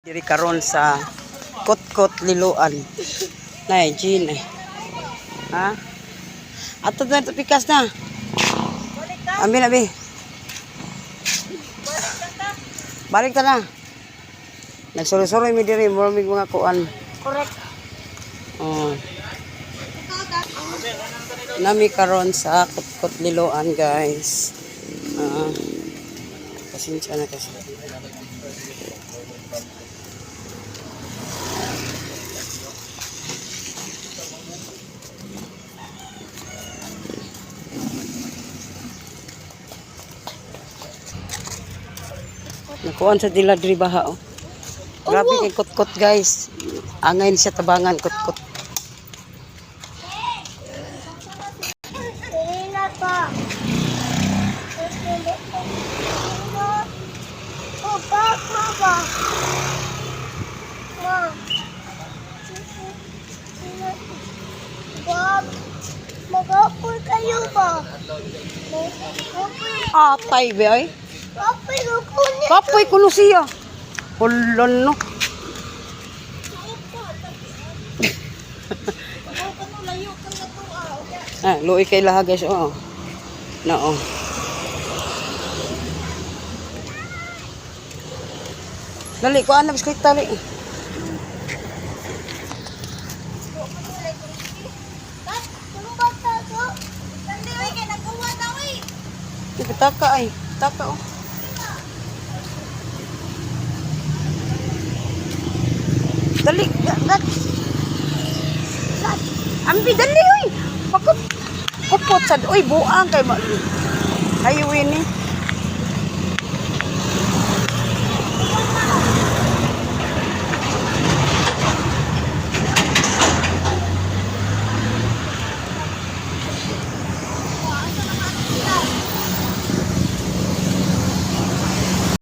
Diri karon sa Kotkot Liloan. Nay, Jean eh. Ha? Ato na ito pikas na. Abi na bi. Balik ta na. Nagsuroy-suroy mi diri mura mig mga kuan. Correct. Oh. Nami karon sa Kotkot Liloan, guys. Ah. Pasensya na kasi. Nakuan sa dila diri baha oh. Grabe kay kutkot, guys. Angay ni siya tabangan kutkot. Sina pa. Oh, bak ma ba? Ma. Bob, mag-apoy kayo ba? Kapoy, Atay be ay. kapoy ko niya. Kapoy kuno siya. Hulon no. Ah, luoy kay laha, guys, oo. No. Oh. Dali ko ana biskuit tali. Pitaka ay, pitaka oh. Dali, gat. Ambi dali oy. Pakot. Kupot sad oy buang kay ma. Hayo ni.